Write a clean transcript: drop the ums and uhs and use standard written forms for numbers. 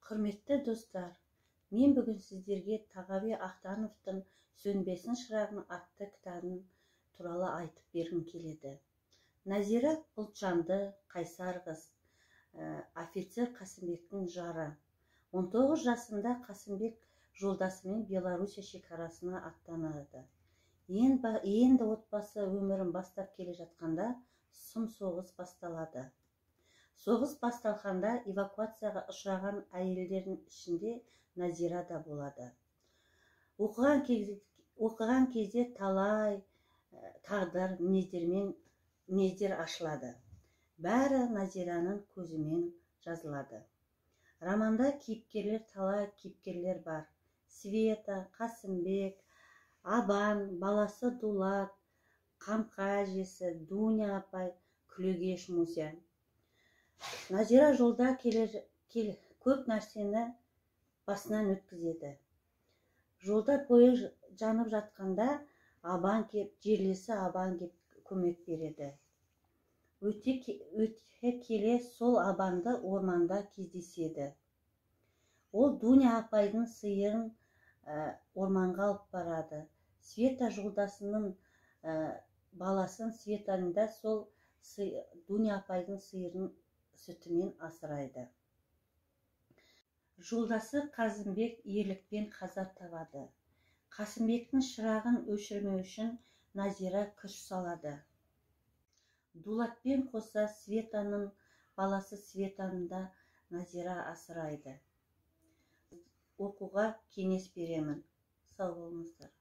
Құрметті достар, мен бүгін сіздерге Тағауи Ахтановтың «Сөнбесін шырағың» атты кітабын туралы айтып бергім келеді. Назира ұлтжанды, қайсар қыз, офицер Қасымбектің жары. 19 жасында Қасымбек жолдасымен Белоруссия шекарасына аттанады. Енді отбасы өмірін бастап келе жатқанда сұм соғыс басталады. Соғыс басталғанда эвакуацияға ұшыраған әйелдердің ішінде Назира да болады. Оқыған кезде талай тағдыр, мінездер ашылады. Бәрі Назираның көзімен жазылады. Романда кейіпкерлер, талай кейіпкерлер бар: Света, Қасымбек, Абан, баласы Дулат, Қамқа әжесі, Дуня апай, Күлегеш, Муся. Назира жолда келе, көп нәрсені басынан өткізеді. Жолда пойыз жанып жатқанда Абан кеп, жерлесі Абан кеп көмек береді. Өте келе сол Абанды орманда кездеседі. Ол Дуня апайдың сиырын орманға алып барады. Света жолдасының баласын, Светаны да сол Дуня апайдың сиырын сүтімен асырайды. Жолдасы Қазымбек ерлікпен қаза табады. Қасымбектің шырағын өшірмеу үшін Назира күш салады. Дулатпен қоса Светаның баласы Светаны да Назира асырайды. Оқуға кеңес беремін. Сау болыңыздар.